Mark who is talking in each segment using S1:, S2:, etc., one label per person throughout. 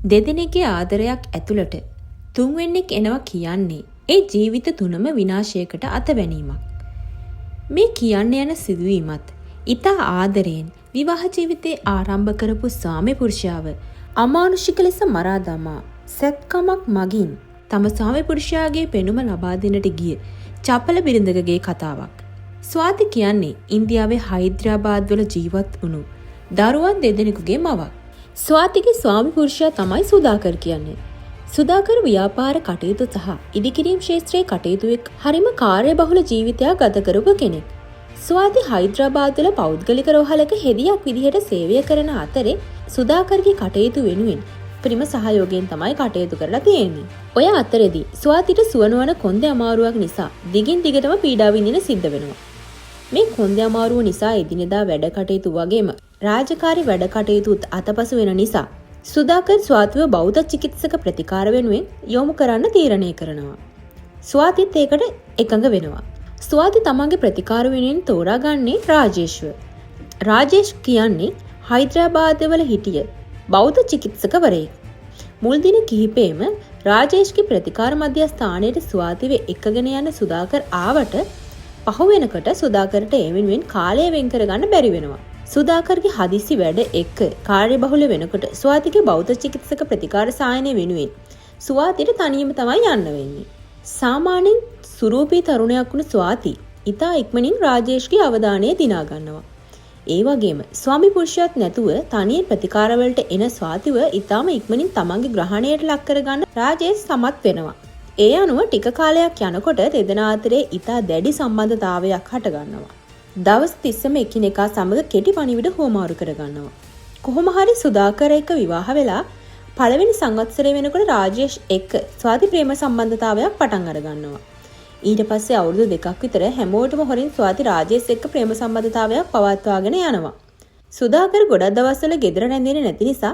S1: දෙදෙනෙක්ගේ ආදරයක් ඇතුළට තුන්වෙන්නෙක් එනවා කියන්නේ ඒ ජීවිත තුනම විනාශයකට අතවැනීමක්. මේ කියන්න යන සිදුවීමත් ඉතා ආදරයෙන් විවාහ ජීවිතේ ආරම්භ කරපු ස්වාමි පුරුෂයාව අමානුෂික ලෙස මරා දමා සැත්කමක් මගින් තම ස්වාමි පුරුෂයාගේ පෙනුම ලබා දෙන්නට ගිය චපල බිරිඳකගේ කතාවක්. ස්වාති කියන්නේ ඉන්දියාවේ හයිද්‍රාබාද් වල ජීවත් වුණු දරුවන් දෙදෙනෙකුගේ මවක්. ස්වාතිගේ ස්වාමි පුරුෂයා තමයි සුදාකර් කියන්නේ. සුදාකර් ව්‍යාපාර කටයුතු සහ ඉදිකිරීම් ක්ෂේත්‍රයේ කටයුතු එක්ක හරිම කාර්යබහුල ජීවිතයක් ගත කරපු කෙනෙක්. ස්වාති හයිද්‍රාබාද් වල පෞද්ගලික රෝහලක හෙදියක් විදිහට සේවය කරන අතරේ සුදාකර්ගේ කටයුතු වෙනුවෙන් උපරිම සහයෝගයෙන් තමයි කටයුතු කරලා තියෙන්නේ. ඔය අතරේදී ස්වාතිට සුව නොවන කොන්දේ අමාරුවක් නිසා දිගින් දිගටම පීඩා විඳින සිද්ධ වෙනවා. මේ කොන්දේ අමාරුව නිසා එදිනෙදා වැඩ කටයුතු වගේම රාජකාරි වැඩ කටයුතුත් අතපසු වෙන නිසා සුදාකර් ස්වාතිව බෞද්ධ චිකිත්සක ප්‍රතිකාර වෙනුවෙන් යොමු කරන්න තීරණය කරනවා. ස්වාතිත් ඒකට එකඟ වෙනවා. ස්වාති තමන්ගේ ප්‍රතිකාර වෙනුවෙන් තෝරාගන්නේ රාජේෂ්ව. රාජේෂ් කියන්නේ හයිද්‍රාබාදවල හිටිය බෞද්ධ චිකිත්සකවරයෙක්. මුල් දින කිහිපෙම රාජේෂ්ගේ ප්‍රතිකාර මධ්‍යස්ථානයට ස්වාතිව එක්කගෙන යන සුදාකර් ආවට පහු වෙනකොට සුදාකරට ඒ වෙනුවෙන් කාලය වෙන් කරගන්න බැරි වෙනවා. සුදාකර්ගේ හදිසි වැඩ එක්ක කාර්යබහුල වෙනකොට ස්වාතිගේ බෞද්ධ චිකිත්සක ප්‍රතිකාර සායනය වෙනුවෙන් ස්වාතිට තනියම තමයි යන්න වෙන්නේ. සාමාන්‍යයෙන් සුරූපී තරුණයක් වුණු ස්වාති ඉතා ඉක්මනින් රාජේෂ්ගේ අවධානය දිනා ගන්නවා. ඒ වගේම ස්වාමි පුරුෂයාත් නැතුව තනියෙන් ප්‍රතිකාරවලට එන ස්වාතිව ඉතාම ඉක්මනින් තමන්ගේ ග්‍රහණයට ලක් කරගන්න රාජේෂ් සමත් වෙනවා. ඒ අනුව ටික කාලයක් යනකොට දෙදෙනා අතරේ ඉතා දැඩි සම්බන්ධතාවයක් හටගන්නවා. දවස් තිස්සම එකිනෙකා සමග කෙටි පණිවිඩ හුවමාරු කරගන්නවා. කොහොම හරි සුදාකර එක්ක විවාහ වෙලා පළවෙනි සංවත්සරය වෙනකොට රාජේෂ් එක්ක ස්වාති ප්‍රේම සම්බන්ධතාවයක් පටන් අරගන්නවා. ඊට පස්සේ අවුරුදු 2ක් විතර හැමෝටම හොරින් ස්වාති රාජේෂ් එක්ක ප්‍රේම සම්බන්ධතාවයක් පවත්වාගෙන යනවා. සුදාකර් ගොඩක් දවස්වල ගෙදර රැඳෙන්නේ නැති නිසා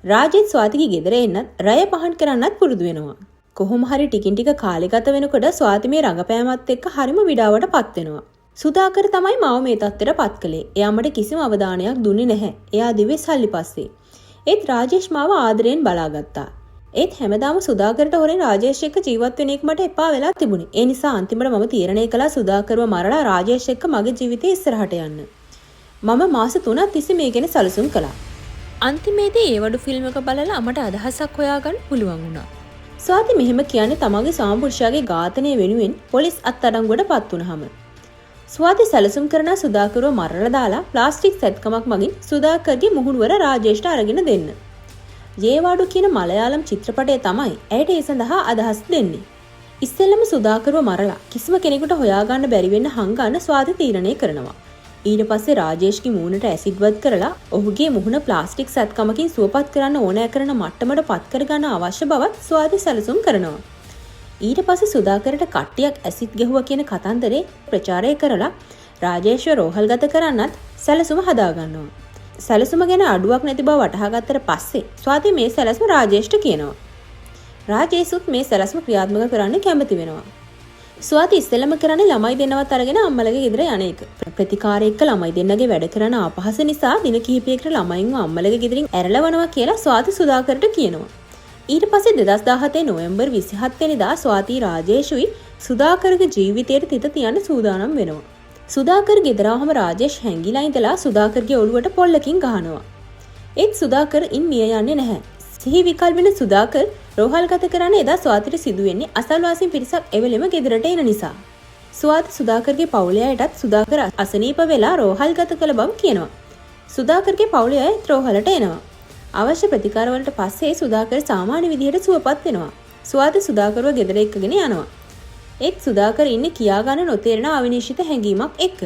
S1: රාජේෂ් ස්වාතිගේ ගෙදර එන්නත් රැය පහන් කරන්නත් පුරුදු වෙනවා. කොහොම හරි ටිකින් ටික කාලෙ ගත වෙනකොට ස්වාති මේ රඟපෑමත් එක්ක හරිම විඩාවට පත් වෙනවා. සුදාකර් තමයි මාව මේ තත්ත්වයට පත් කළේ. එයා මට කිසිම අවධානයක් දුන්නේ නැහැ. එයා දිවේ සල්ලි පස්සේ. ඒත් රාජේෂ් මාව ආදරයෙන් බලාගත්තා. ඒත් හැමදාම සුදාකරට හොරෙන් රාජේෂ් එක්ක ජීවත් වෙන එක මට එපා වෙලා තිබුණේ. ඒ නිසා අන්තිමට මම තීරණය කළා සුදාකර්ව මරලා රාජේෂ් එක්ක මගේ ජීවිතේ ඉස්සරහට යන්න. මම මාස 3ක් තිස්සේ මේ ගැන සැලසුම් කළා. අන්තිමේදී ඒ වඩු ෆිල්ම් එක බලලා මට අදහසක් හොයාගන්න පුළුවන් වුණා. ස්වාති මෙහෙම කියන්නේ තමන්ගේ ස්වාමි පුරුෂයාගේ ඝාතනය වෙනුවෙන් පොලිස් අත්අඩංගුවට පත් වුණාම. ස්වාති සැලසුම් කරන සුදාකර්ව මරලා දාලා ප්ලාස්ටික් සැත්කමක් මගින් සුදාකර්ගේ මුහුණුවර රාජේෂ්ට අරගෙන දෙන්න. ජේවාඩු කියන මලයාලම් චිත්‍රපටය තමයි ඇයට ඒ සඳහා අදහස් දෙන්නේ. ඉස්සෙල්ලම සුදාකර්ව මරලා කිසිම කෙනෙකුට හොයාගන්න බැරි වෙන්න හංගන්න ස්වාති තීරණය කරනවා. ඊට පස්සේ රාජේෂ්ගේ මූණට ඇසිඩ් වත් කරලා ඔහුගේ මුහුණ ප්ලාස්ටික් සැත්කමකින් සුවපත් කරන්න ඕනෑ කරන මට්ටමට පත් කරගන්න අවශ්‍ය බවත් ස්වාති සැලසුම් කරනවා. ඊට පස්සේ සුදාකරට කට්ටියක් ඇසිඩ් ගැහුවා කියන කතන්දරේ ප්‍රචාරය කරලා රාජේෂ්ව රෝහල්ගත කරන්නත් සැලසුම හදාගන්නවා. සැලසුම ගැන අඩුවක් නැති බව වටහා ගත්තට පස්සේ ස්වාති මේ සැලසුම රාජේෂ්ට කියනවා. රාජේෂුත් මේ සැලසුම ක්‍රියාත්මක කරන්න කැමති වෙනවා. ස්වාති ඉස්සෙල්ලම කරන්නේ ළමයි දෙන්නවත් අරගෙන අම්මලගේ ගෙදර යන එක. ප්‍රතිකාර එක්ක ළමයි දෙන්නගේ වැඩ කරන අපහාස නිසා දින කිහිපයකට ළමයින්ව අම්මලගේ ගෙදරින් ඇරලවනවා කියලා ස්වාති සුදාකරට කියනවා. ඊට පස්සේ 2017 නොවැම්බර් 27 වෙනිදා ස්වාති රාජේෂුයි සුදාකර්ගේ ජීවිතයට තිත තියන්න සූදානම් වෙනවා. සුදාකර් ගෙදර ආවම රාජේෂ් හැංගිලා ඉඳලා සුදාකර්ගේ ඔළුවට පොල්ලකින් ගහනවා. ඒත් සුදාකර් ඉන් මිය යන්නේ නැහැ. සිහි විකල් වෙන සුදාකර් රෝහල්ගත කරන්න එදා ස්වාතිට සිදුවෙන්නේ අසල්වාසීන් පිරිසක් එවෙලෙම ගෙදරට එන නිසා. ස්වාති සුදාකර්ගේ පවුලේ අයටත් සුදාකර් අසනීප වෙලා රෝහල්ගත කළ බව කියනවා. සුදාකර්ගේ පවුලේ අයත් රෝහලට එනවා. අවශ්‍ය ප්‍රතිකාර වලට පස්සේ සුදාකර් සාමාන්‍ය විදිහට සුවපත් වෙනවා. ස්වාති සුදාකර්ව ගෙදර එක්කගෙන යනවා. ඒත් සුදාකර් ඉන්නේ කියා ගන්න නොතේරෙන අවිනිශ්චිත හැඟීමක් එක්ක.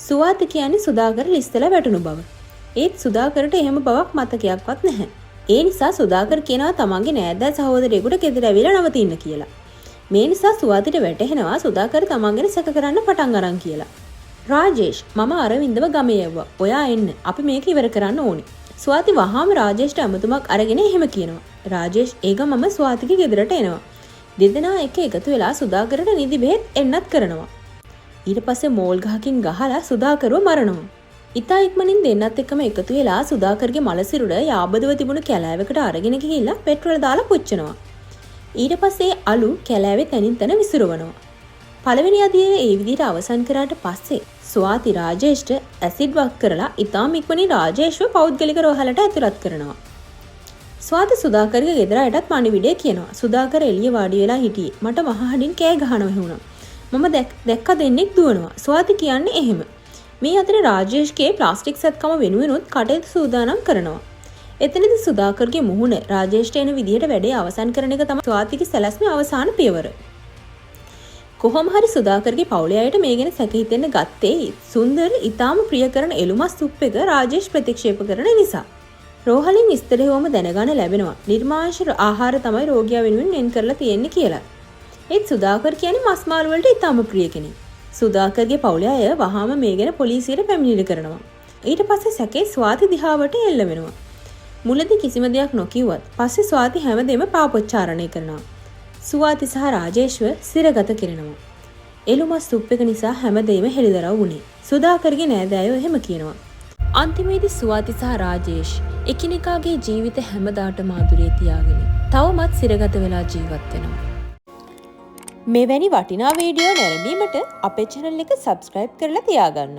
S1: සුවාති කියන්නේ සුදාකර් ලිස්සලා වැටුණු බව. ඒත් සුදාකරට එහෙම බවක් මතකයක්වත් නැහැ. ඒ නිසා සුදාකර් කියනවා තමන්ගේ නෑදෑ සහෝදරයෙකුට ගෙදර ඇවිල්ලා නවතින්න කියලා. මේ නිසා සුවාතිට වැටහෙනවා සුදාකර් තමන් ගැන සැක කරන්න පටන් අරන් කියලා. රාජේෂ්, මම අරවින්දව ගමේ යවුවා. ඔයා එන්න. අපි මේක ඉවර කරන්න ඕනේ. ස්වාති වහාම රාජේෂ්ට ඇමතුමක් අරගෙන එහෙම කියනවා. රාජේෂ් ඒ ගමම ස්වාතිගේ ගෙදරට එනවා. දෙදෙනා එක්ක එකතු වෙලා සුදාකරට නිදි බෙහෙත් එන්නත් කරනවා. ඊට පස්සේ මෝල් ගහකින් ගහලා සුදාකරව මරනවා. ඉතා ඉක්මනින් දෙන්නත් එක්කම එකතු වෙලා සුධාකර්ගේ මළසිරුර යාබදව තිබුණු කැලෑවකට අරගෙන ගිහිල්ලා පෙට්‍රල් දාලා පුච්චනවා. ඊට පස්සේ අලු කැලෑවේ තැනින් තැන විසිරවනවා. පළවෙනි අදියර ඒ විදිහට අවසන් කරාට පස්සේ ස්වාති රාජේෂ්ට ඇසිඩ් වක් කරලා ඉතාම ඉක්මනින් රාජේෂ්ව පෞද්ගලික රෝහලට ඇතුළත් කරනවා. ස්වාති සුධාකර්ගේ ගෙදර අයටත් පණිවිඩය කියනවා. සුධාකර් එළිය වාඩි වෙලා හිටියේ. මට මහ හඬින් කෑ ගහනවා ඇහුණා. මම දැක්ක දෙන්නෙක් දුවනවා. ස්වාති කියන්නේ එහෙම. මේ අතර රාජේෂ්ගේ ප්ලාස්ටික් සැත්කම වෙනුවෙනුත් කටයුතු සූදානම් කරනවා. එතනදි සුධාකර්ගේ මුහුණ රාජේෂ්ට එන විදිහට වැඩේ අවසන් කරන එක තමයි ස්වාතිගේ සැලැස්මේ අවසාන පියවර. කොහොම හරි සුධාකර්ගේ පවුලේ අයට මේ ගැන සැක හිතෙන්න ගත්තේ සුන්දර ඉතාම ප්‍රිය කරන එළුමස් සුප් එක රාජේෂ් ප්‍රතික්ෂේප කරන නිසා. රෝහලින් විස්තර හෙව්වම දැනගන්න ලැබෙනවා නිර්මාංශ ආහාර තමයි රෝගියා වෙනුවෙන් වෙන් කරලා තියෙන්නේ කියලා. ඒත් සුධාකර් කියන්නේ මස් මාළු වලට ඉතාම ප්‍රිය කෙනෙක්. සුධාකර්ගේ පවුලේ අය වහාම මේ ගැන පොලිසියට පැමිණිලි කරනවා. ඊට පස්සේ සැකේ ස්වාති දිහාවට එල්ල වෙනවා. මුලදී කිසිම දෙයක් නොකිව්වත් පස්සේ ස්වාති හැමදේම පාපොච්චාරණය කරනවා. සුවාති සහ රාජේෂ්ව සිරගත කරනවා. එළුමස් සුප් එක නිසා හැමදේම හෙළිදරව් වුණේ. සුධාකර්ගේ නෑදෑයෝ එහෙම කියනවා. අන්තිමේදී සුවාති සහ රාජේෂ් එකිනෙකාගේ ජීවිත හැමදාටම ආදුරේ තියාගෙන තවමත් සිරගත වෙලා ජීවත් වෙනවා. මෙවැනි වටිනා වීඩියෝ නැරඹීමට අපේ චැනල් එක සබ්ස්ක්‍රයිබ් කරලා තියාගන්න.